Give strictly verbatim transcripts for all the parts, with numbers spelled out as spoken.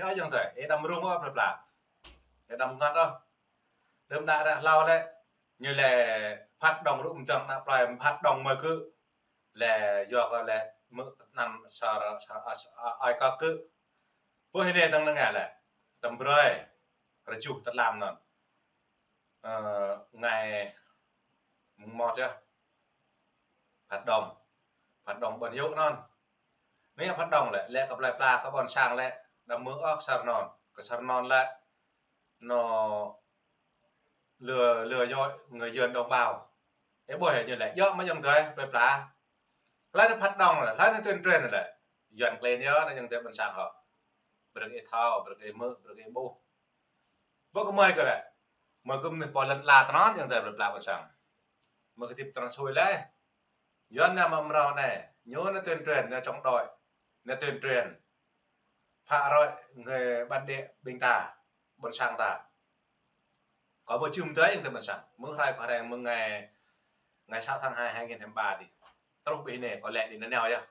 Ơ ayŏng adơi, ih đăm rŭng ôh plơi pla. Ih đăm ngăt ôh. Đơm đă ră hlâo lĕ, ñu lĕ phat đŏng rŭ mơdơ̆ng ană plơi phat đŏng mơi kơ. Lĕ yua kơ lĕ mơ̆ anăm sar, sar, sar, ai kơ kơ. Pơ hĭ anai tơ̆ng nơ̆ng lĕ. Đăm brơi. Rơjuh tơtlam anŭn. Ơ, ngày mùng một yơh. Phat đŏng. Phat đŏng ƀôn yŭ anŭn. Anai phat đŏng lĕ, lĕ kơ plơi pla kơ ƀôn sang lĕ, đăm mơ̆ ôh kơ sar anŭn. Kơ sar anŭn lĕ, ñu lừa, lừa dối người dân đồng bào. Ih ƀuh hă ñu lĕ, yua mơ̆ ayŏng adơi, plơi pla. Hlơi anai phat đŏng lĕ, hlơi anai tuyên truyền lĕ. Yuan klin yơh, anai ayŏng adơi ƀôn sang hŏ. Brơi kơ ih thâo, brơi kơ ih hmư̆, brơi kơ ih ƀuh. Ƀu kơ mơi kơ lĕ. Mơi kơ mơnuih pô lŏn ala tơnăn ayŏng adơi plơi pla ƀôn sang. Mơi kơ hơdip tơnăn sui lĕ. Yuan anai mă mrâo anai. Ñu anai tuyên truyền, ñu chống đối. Ñu tuyên truyền. Phá rối người bản địa ƀing ta. Ƀôn sang ta. Kâo ƀu čih mơ̆ tơlơi ayŏng adơi ƀôn sang. Mơ̆ng hrơi kâo hrĕng mơ̆ng ngày, ngày sáu tháng hai hai nghìn hai mươi ba dih. Truh ƀơi anai, kâo lĕ dih nanao yơh.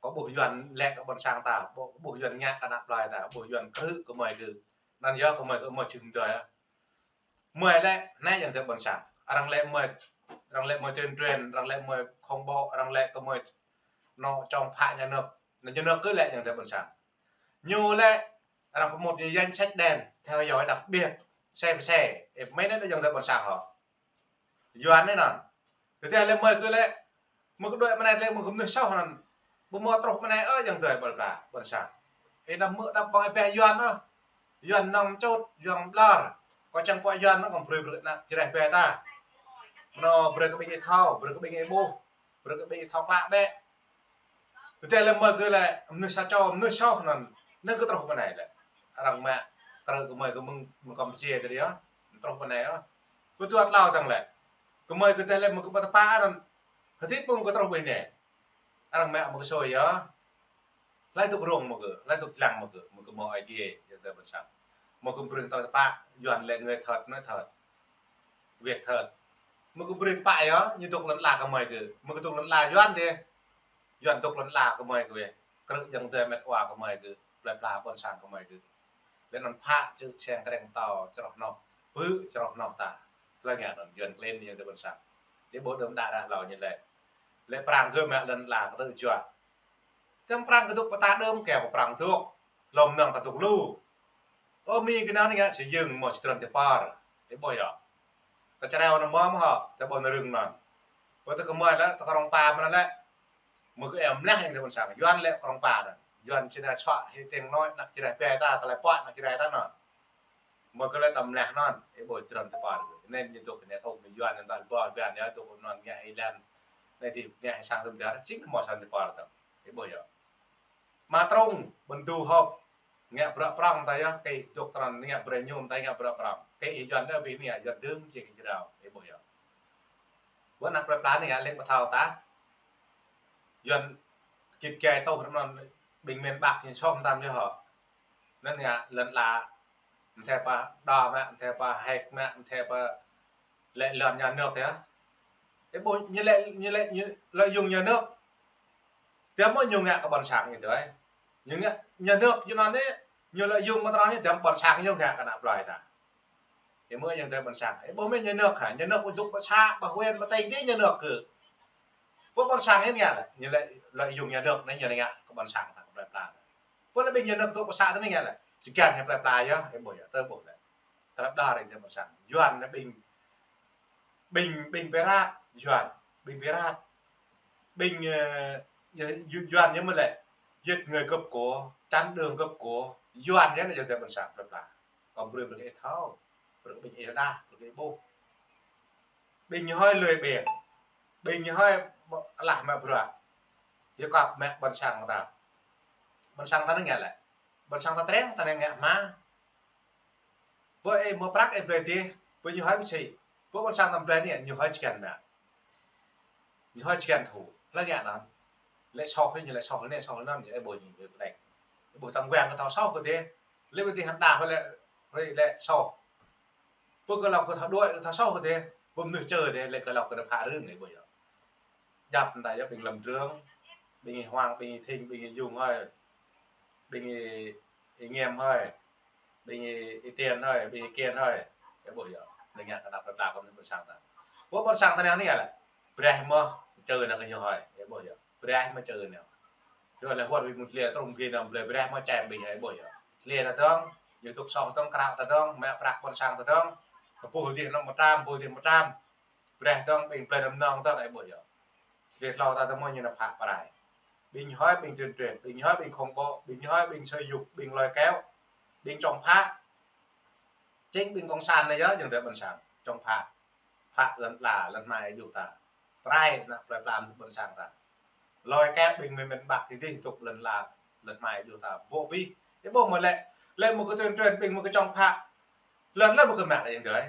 Kâo ƀuh Yuan lĕ kơ ƀôn sang ta, ƀuh, ƀuh Yuan ngă kơ ană plơi ta, ƀuh Yuan krư̆ kơ mơi kơ. Anŭn yơh kơ mơi kơ mơi čih mơ̆ tơlơi yơh. Mơi lĕ, anai ayŏng adơi ƀôn sang. Arăng lĕ mơi, arăng lĕ mơi tuyên truyền, arăng lĕ mơi khủng bố, arăng lĕ kơ mơi ñu chống phá nhà nước. Anŭn nhà nước kơ lĕ ayŏng adơi ƀôn sang. Ñu lĕ, arăng pơmŭt ñu danh sách đen, theo dõi đặc biệt, xem xe, ih mơ̆n anai ayŏng adơi ƀôn sang hŏ. Yuan anai anŭn. Tơdah lĕ mơi kơ lĕ, mơi kơ đuaĭ mơ̆ng anai lĕ mơi kơ mơnuih soh anŭn. Ƀu mơ̆ truh mơ̆ng anai ôh ayŏng adơi plơi pla, ƀôn sang. Ih đăm mơ̆ đăm ƀơ̆ng ih pĕ Yuan ôh. Yuan nong čut, Yuan ƀlŏr. Kâo čang pô Yuan anŭn kâo brơi brơi ană čơreh pĕ ta. Mơnơ̆ng brơi kơ ƀing ih thâo, brơi kơ ƀing ih ƀuh. Brơi kơ ƀing ih thâo klă bĕ. Tơdah lĕ mơi kơ lĕ, mơnuih sa čô, mơnuih soh anŭn. Anŭn kơ truh mơ̆ng anai lĕ. Arăng mă, krư̆ kơ mơi kơ mơ̆ng, mơ̆ng Kampuchia tơdơi yơh. Truh mơ̆ng anai yơh. Kơ dua tlâo tơ̆ng lĕ. Kơ mơi kơ tơdah lĕ mơi kơ ƀu tơpă anŭn. Hơdip mơ̆ng kơ truh mơ̆ng anai. Arăng mă mơ̆ng kơ sui yơh. Hlơi dŏ rŏng mơ̆ng kơ, hlơi dŏ lăng mơ̆ng kơ, mơ̆ng kơ mơ̆ ai tiê, ayŏng adơi ƀôn sang. Mơ̆ng kơ brơi tơpă, Yuan lĕ người thật, nói thật. Việc thật. Mơ̆ng kơ brơi tơpă yơh, ñu dŏ lŏn ala kơ mơi kơ. Mơ̆ng kơ dŏ lŏn ala Yuan dih. Yuan dŏ lŏn ala kơ mơi kơ. Krư̆ ayŏng adơi met wa kơ mơi kơ. Plơi pla ƀôn sang kơ mơi kơ. Lĕ anŭn phă čư̆ seng kreng tâo čroh noh. Pư̆ čroh noh ta. Hlơi ngă anŭn Yuan klin ayŏng adơi ƀôn sang. Dih ƀuh đơm đă ră hlâo ñu lĕ. Lĕ prăng kơ mă lŏn ala kơ tơjuă. Tơ̆ng prăng kơ dŏ pơtă đơm kơ prăng dŏ. Lŏm nong ta dŏ lu. Ơ mi kơ anai ngă sĭ yơ̆ng mơ̆ sĭ trơn tơpă. Ih ƀuh yơh. Ta čơreo anŭn mơ̆ mơ̆ hŏ, ta ƀôn rơ̆ng anŭn. Ƀu ta kơ mơi lĕ, ta Krông Pa mơ̆n lĕ. Mơi kơ ih mơnuih ayŏng adơi ƀôn sang. Yuan lĕ Krông Pa anŭn. Yuan či anai čuă hĭ tơ̆ng anŭn, ană čơreh pĕ ta, ta lĕ pô ană čơreh ta anŭn. Mơi kơ lĕ ta mơnuih anŭn, ih ƀuh sĭ trơn tơpă. Anai ñu dŏ kơ anai tŏ mơ̆ Yuan anŭn ta ƀuh Yuan yơh dŏ kơ anŭn ngă hĭ lŏn. Anai dih ngă hĭ sang tơm dar, čing mơ̆ sang tơpă ta. Ih ƀuh yơh. Mă trŭng, ƀôn du hŏp. Ngă bruă prŏng ta yơh, kơ dŏ tơnăn ngă bruă ñum ta ngă bruă prŏng. Kơ ih Yuan đa ƀing anai, Yuan dơ̆ng či kơ jrao, ih ƀuh yơh. Ƀuh ană plơi pla anai ngă lĕ ƀu thâo ta. Yuan kit gai tŏ rơmon ƀing miền Bắc ñu soh mơtam yơh hŏ. Anŭn ngă lŏn ala, mơ̆ thê pă đa mă, mơ̆ thê pă hek mă, mơ̆ thê pă lĕ lŏn nhà nước yơh. Ih ƀuh ñu lĕ, ñu lĕ, ñu lợi dụng nhà nước. Tơdah mơ̆ ñu ngă kơ ƀôn sang ñu tui. Ñu ngă nhà nước ñu anŭn anai, ñu lợi dụng mơ̆ tơnăn anai, tơdah ƀôn sang ñu ngă kơ ană plơi ta. Ih mơ̆ ayŏng adơi ƀôn sang. Ih ƀuh mơ̆ nhà nước hă, nhà nước ƀu dŏ pơ xã, pơ huyện, pơ tỉnh dih nhà nước kơ. Ƀuh ƀôn sang ñu ngă lĕ, ñu lĕ lợi dụng nhà nước anai ñu ngă kơ ƀôn sang ta, kơ plơi pla ta. Ƀuh lĕ ƀing nhà nước dŏ pơ xã ta anai ngă lĕ. Či kiăng hĭ plơi pla yơh, ih ƀuh yơh, tơ ƀuh lĕ. Tơlơi đa rĭm ayŏng adơi ƀôn sang. Yuan anai ƀing Ƀing, ƀing Pirat, Yuan, ƀing Pirat. Ƀing, ơ, Yu-, Yuan ñu mơ̆ lĕ, giết người cướp của, chặn đường cướp của, Yuan ñu anai ayŏng adơi ƀôn sang plơi pla. Kâo brơi brơi kơ ih thâo, brơi kơ ƀing ih đa, brơi kơ ih ƀuh. Ƀing ñu hơi lười biếng, ƀing ñu hơi ƀu-, alah mă bruă. Yua kơ mă ƀôn sang ta. Ƀôn sang ta anai ngă lĕ. Ƀôn sang ta treng, ta anai ngă hmua. Ƀơi ih mơ̆ prăk ih blơi dih, ƀơi ñu hơi mơsĭ. Ƀơi ƀôn sang ta blơi anai, ñu hơi či kiăng mă. Ñu hơi či kiăng thâo. Hlơi ngă anŭn. Lĕ soh, ñu lĕ soh, anai soh anŭn, ih ƀuh ñu, ih ƀuh đĕč. Ih ƀuh tơ̆ng wang kơ thâo soh kơ dih. Lĕ ƀơi dih hăng đa hơi lĕ, hơi lĕ soh. Ƀơi kơ lŏk kơ thâo đuaĭ, kơ thâo soh kơ dih. Ƀơi mơnuih čơ dih, lĕ kơ lŏk kơ đa phă rưng, ih ƀuh yơh. Djăp ta yơh ƀing Lâm Trường, ƀing Hoàng, ƀing Thịnh, ƀing Dung hơi. Ƀing Ih Ngiêm hơi, ƀing Ih Tiên hơi, ƀing Ih Kiên hơi. Ih ƀuh yơh. Ƀing ngă kơ ană plơi pla kơ mơnuih ƀôn sang ta. Ƀuh ƀôn sang ta anai anai lĕ. Brơi mơ̆ čơ anai kơ ñu hơi. Ih ƀuh yơh. Brơi mơ̆ čơ anai. Yua lĕ huăt ƀing mơ̆ tơlơi trŭm gih anăm blơi brơi mơ̆ čem ƀing hơi ih ƀuh yơh. Tơlơi ta dơ̆ng, ñu tŭk soh dơ̆ng, krao ta dơ̆ng, mă prăk ƀôn sang ta dơ̆ng. Kơpuh dih anăm mơtram, kơpuh dih mơtram. Brơi dơ̆ng ƀing blơi anăm nong dơ̆ng ih ƀuh yơh. Tơlơi tlâo ta tơmơ̆ ñu nao phă pơrai. Ƀing hơi ƀing tuyên truyền, ƀing hơi ƀing khủng bố, ƀing hơi ƀing sơi yuk, ƀing lôi kéo, ƀing čong phă. Chính ƀing cộng sản anai yơh, jing tơ ƀôn sang. Čong phă. Phă lŏn ala, lŏn hmai yua ta. Pơrai ană plơi pla mơnuih ƀôn sang ta. Lôi kéo ƀing mĭn mĭn ƀă tơdơi tŭk lŏn ala, lŏn hmai yua ta. Ƀuh ƀih. Ih ƀuh mơ̆ lĕ, lĕ mơ̆ kơ tuyên truyền ƀing mơ̆ kơ čong phă. Lŏn lĕ mơ̆ kơ mă lĕ jing tơ.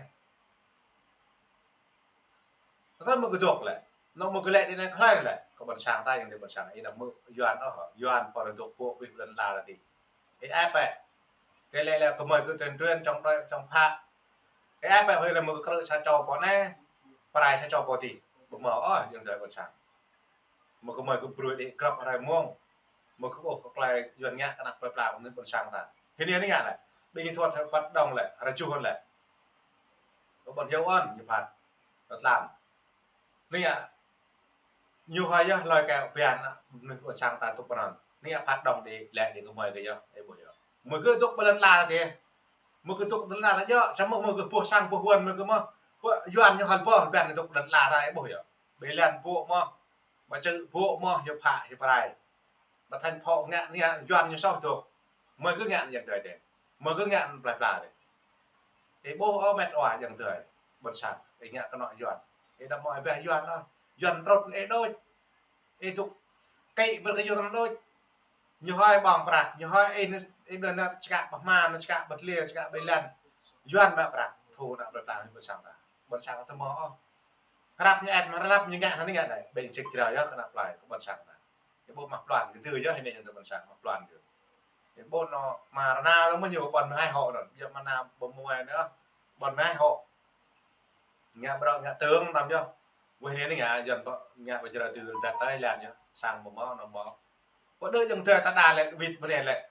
Tơdah mơ̆ kơ dŏ lĕ. Nŏ mơ̆ kơ lĕ dih anai kơ hlơi lĕ. Kơ ƀôn sang ta jing tơ ƀôn sang. Ih anăm mơ̆ Yuan ôh. Yuan pơrơdŏk ƀuh ƀih lŏn ala ta dih. Ih ai pĕ. Kơ lĕ lĕ kơ mơi kơ tuyên truyền čong đơi čong phă. Ih ai pĕ hơi lĕ mơ̆ kơ krư̆ sa čô pô anai. Pơrai sa čô pô dih. Ƀu hmâo ôh jing tơ ƀôn sang. Mơ̆ kơ mơi kơ brơi đĭ grăp hrơi mông. Mơ̆ kơ ƀuh kơ tơlơi Yuan ngă kơ ană plơi pla kơ mơnuih ƀôn sang ta. Hơnai anai ngă lĕ. Ƀing ih thuăt hơi păt đong lĕ. Rơjuh lĕ. Kơ ƀôn hiu ôn ñu phat. Pơtlam. Anai ngă. Ñu hơi yơh lôi kéo biă ană mơnuih ƀôn sang ta tŭk pơnăn. Anai ngă phat đong đĭ lĕ đĭ kơ mơi kơ yơh. Ih ƀuh yơh. Mơi kơ tŭk ƀơi lŏn ala ta dih. Mơi kơ tŭk lŏn ala ta yơh. Čăm mơ̆ mơi kơ ƀuh sang ƀuh wơ̆n mơi kơ mơ̆. Ƀơi Yuan ñu hơi ƀuh biă ană tŭk lŏn ala ta ih ƀuh yơh. Ƀơi lĕ ƀuh mơ̆. Ƀă čư̆ ƀuh mơ̆ hiu phă hiu pơrai. Ƀă thành phố ngă anai Yuan ñu soh dŏ. Mơi kơ ngă anai jing tơ dih. Mơi kơ ngă anai plơi pla dih. Ih ƀuh ôh mĕt wa jing tơ. Ƀôn sang. Ih ngă kơ anŏ Yuan. Ih đăm mơ̆ ih ƀuh Yuan ôh. Yuan trŭt ih đôč. Ih tŭk. Kĭ brơi kơ Yuan đôč. Ñu hơi ƀơ̆ng prăk. Ñu hơi ih, ih blơi ană čơkă ƀă hma, ană čơkă ƀă tơlơi, čơkă ƀă lăn. Yuan mă prăk. Thu ană plơi pla ƀôn sang ta. Ƀôn sang ta tơmơ̆ ôh. Hrăp ñu ĕp, hrăp ñu ngă, anai ngă anai. Ƀing čik jrao yơh kơ ană plơi, kơ ƀôn sang ta. Ih ƀuh mă plan kơ tơ yơh, hơnai jing tơ ƀôn sang mă plan kơ. Ih ƀuh anŏ mơ̆ rơna tơmơ̆ ñu ƀôn mơai hŏ anŭn. Yua mơ̆ ană ƀôn mơai anŭn. Ƀôn mơai hŏ. Ngă brơi ngă tơ̆ng tăm yơh. Wơ̆t anai anai ngă Yuan pơ ngă ƀơi jrao tơ dah tơi lăn yơh. Sang ƀu mơ̆ anŏ mơ̆. Pơ đơ jing tơ ta đa lĕ wĭt mơ̆ anai lĕ.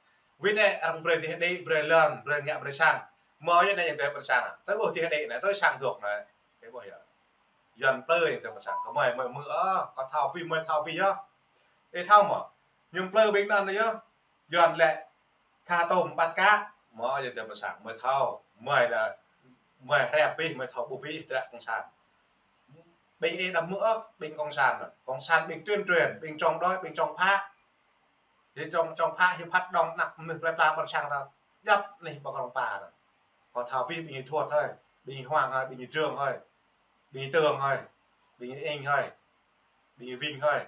Wĭt anai arăng brơi dih đĭ, brơi lŏn, brơi ngă brơi sang. Mơ̆ yơh anai jing tơ ƀôn sang. Tơ ƀuh dih đĭ anai, tơ sang dŏ anai. Ih ƀuh yơh. Yuan plơi jing tơ ƀôn sang. Kơ mơi mơi mơ̆ ôh, kơ thâo ƀih mơi thâo ƀih yơh. Ih thâo mơ̆. Ñu plơi ƀing anŭn yơh. Yuan lĕ tha tôm ƀăt kă. Mơ̆ jing tơ ƀôn sang mơi thâo. Mơi lĕ mơi hrĕp ƀih, mơi thâo ƀuh ƀih, dră cộng sản. Ƀing ih đăm mơ̆ ôh, ƀing cộng sản. Cộng sản ƀing tuyên truyền, ƀing čong đơi, ƀing čong phă. Ƀing čong, čong phă hiu phat đong ană mơnuih plơi pla ƀôn sang ta. Djŏp anai ƀă krong pa anŭn. Kơ thâo ƀih ƀing ih Thuăt hơi, ƀing ih Huang hơi, ƀing ih Trương hơi, ƀing ih Tường hơi, ƀing ih Ing hơi, ƀing ih Vinh hơi,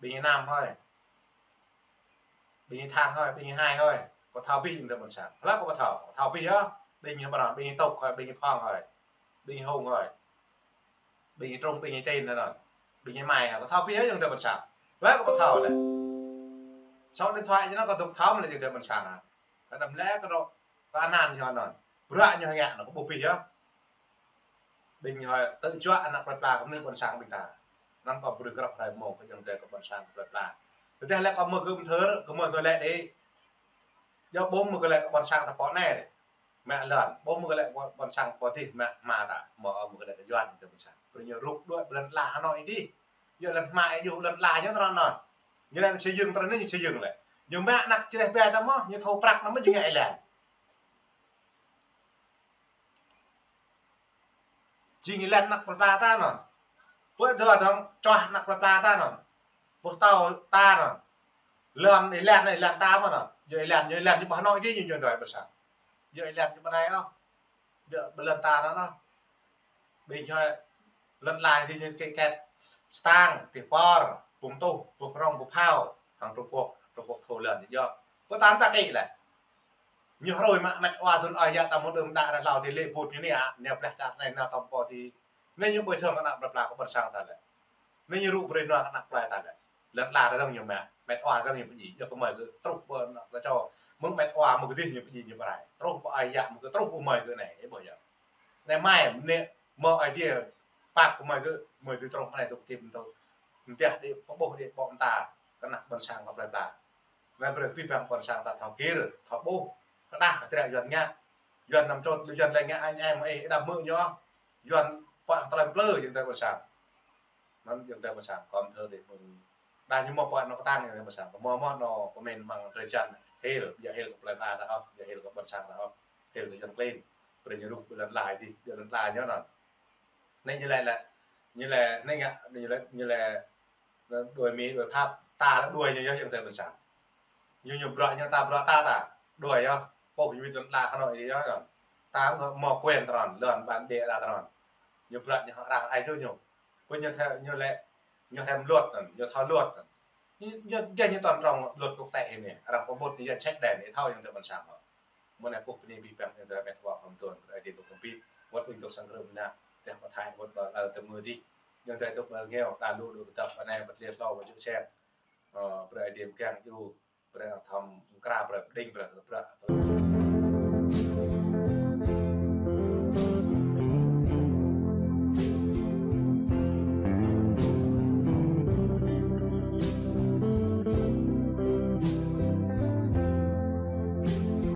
ƀing ih Nam hơi, ƀing ih Thang hơi, ƀing ih Hai hơi. Kơ thâo ƀih jing tơ ƀôn sang. Hlak kơ ƀu thâo, kơ thâo ƀih yơh. Ƀing ih Bran, ƀing ih Tŭk hơi, ƀing ih Phong hơi, ƀing ih Hùng hơi, ƀing ih Trung, ƀing ih Tin hơi anŭn. Ƀing ih Mai hơi, kơ thâo ƀih yơh jing tơ ƀôn sang. Hlak kơ ƀu thâo lĕ. Số điện thoại ñu anŭn kơ dŏ thâo mơ̆ lĕ jing tơ ƀôn sang hă. Kơ đăm lĕ kơ dŏ kơ anăn ñu anŭn. Bruă ñu ngă anŭn kơ ƀuh ƀih yơh. Ƀing ñu hơi tơjuă ană plơi pla kơ mơnuih ƀôn sang ƀing ta. Anŭn kơ brơi grăp hrơi mông kơ jing tơ kơ ƀôn sang kơ plơi pla. Tơdah lĕ kơ mơi kơ mơthơr, kơ mơi kơ lĕ đĭ. Yua ƀuh mơi kơ lĕ kơ ƀôn sang ta pô anai. Mă lŏn, ƀuh mơi kơ lĕ ƀôn sang pô dih mă hma ta, mơ̆ mơi kơ lĕ kơ Yuan tơ ƀôn sang. Brơi ñu rŭk đuaĭ ƀơi lŏn ala Hà Nội dih. Yua lŏn hma ih yua lŏn ala ñu tơrŏ anŭn. Ñu anŭn xây dựng tơrŏ anai ñu xây dựng lĕ. Ñu mă ană čơreh ƀe ta mơ̆, ñu thâo prăk anŭn mơ̆ jing ih lĕ. Jing ih lĕ ană plơi pla ta anŭn. Ƀuh dŏ dơ̆ng čuah ană plơi pla ta anŭn. Ƀuh tâo ta anŭn. Lŏn ih lĕ anai lŏn ta mơ̆ anŭn. Yua ih lĕ, yua ih lĕ ñu ƀah anŏ dih ñu jing tơ ƀôn sang. Yua ih lĕ ñu ƀah anai ôh. Yua ƀơi lŏn ta anŭn ôh. Ƀing hơi lŏn ala dih ñu kĕ kĕt Stang, Tih Por, Bung Tuh, Bung Krông, Bung Phao, hăng Trung Quốc, Trung Quốc thâo lŏn ñu yơh. Ƀu tam ta kĕ lĕ. Ñu hrơi mă mĕt wa thun ơi yă ta mơ̆ng đưm đă ră hlâo dih lĕ bŭt ñu anai, anai pleh čar anai nao tơm pô dih. Anai ñu ƀơi thơ̆ng ană plơi pla kơ ƀôn sang ta lĕ. Anai ñu rŭ brơi nua ană plơi ta lĕ. Lŏn ala ta dơ̆ng ñu mă, mĕt wa dơ̆ng ñu pơdjai. Yua kơ mơi kơ truh ƀơi ană ta čô. Mơ̆ng mĕt wa mơ̆ kơ dih ñu pơdjai ñu pơrai. Truh ƀơi ơi yă mơ̆ kơ truh ƀơi mơi kơ anai, ih ƀuh yơh. Anai mai mơnê mơ̆ ai tiê păt kơ mơi kơ mơi tui truh anai tŭ kơtim tŭ. Mơ̆ tơdah đĭ pơƀuh đĭ ƀô̆ mơta kơ ană ƀôn sang kơ plơi pla. Mơ̆ brơi pih păng ƀôn sang ta thâo kir, thâo ƀuh, kơđah kơ trek Yuan ngă. Yuan năm čô, Yuan lĕ ngă añ añ mơ̆ ih, ih đăm mơ̆ ñu. Yuan pơ̆k tơlơi plư, ayŏng adơi ƀôn sang. Anŭn ayŏng adơi ƀôn sang, kơ mơ̆ thơ dih mơ̆ng. Đa ñu mơ̆ pơ̆k anŏ kơtang ayŏng adơi ƀôn sang. Kơ mơ̆ mơ̆ anŏ pơmĭn mơ̆ng drơi jăn. Hil, ƀiă hil kơ plơi pla ta hŏ, ƀiă hil kơ ƀôn sang ta hŏ. Hil kơ Yuan klin. Brơi ñu ruh ƀơi lŏn ala dih, ƀơi lŏn ala ñu anŭn. Anai ñu lĕ lĕ, ñu lĕ, anai ngă, ñu lĕ, ñu lĕ, đuaĭ Mi, đuaĭ Pháp, ta lĕ đuaĭ ñu yơh ayŏng adơi ƀôn sang. Ñu, ñu bruă ñu ta bruă ta ta, đuaĭ yơh, pô ñu wĭt lŏn ala kơ anŏ yơh anŭn. Ta mơ̆ mơ̆ quyền tơnăn, lŏn bản địa ta tơnăn. Ñu bruă ñu hŏ arăng ai tui ñu. Pô ñu thâo, ñu lĕ, ñu hrăm luật anŭn, ñu thâo luật anŭn. Ñu, ñu, gah ñu tôn trọng luật quốc tế anai. Arăng pơƀut ñu yơh check đen, ih thâo ayŏng adơi ƀôn sang hŏ. Mơ̆ng anai kơkuh bơni abih bang ayŏng adơi met wa khŏm tuan, brơi Ơi Adai dŏ kơmpit, wơ̆t ƀing dŏ sang krư̆ mơnă, tơdah pơthâo wơ̆t ƀơi lŏn tơmư̆ dih. Ayŏng adơi dŏ ƀơi rơngiao, đa lu dŏ kơdŏp, anai ƀơi tơlơi hlâo, ƀơi čư̆ sĕt. Ơ, brơi Ơi Adai pơgang djru, brơi thâo mơkra, brơi pơđing, brơi tơbră.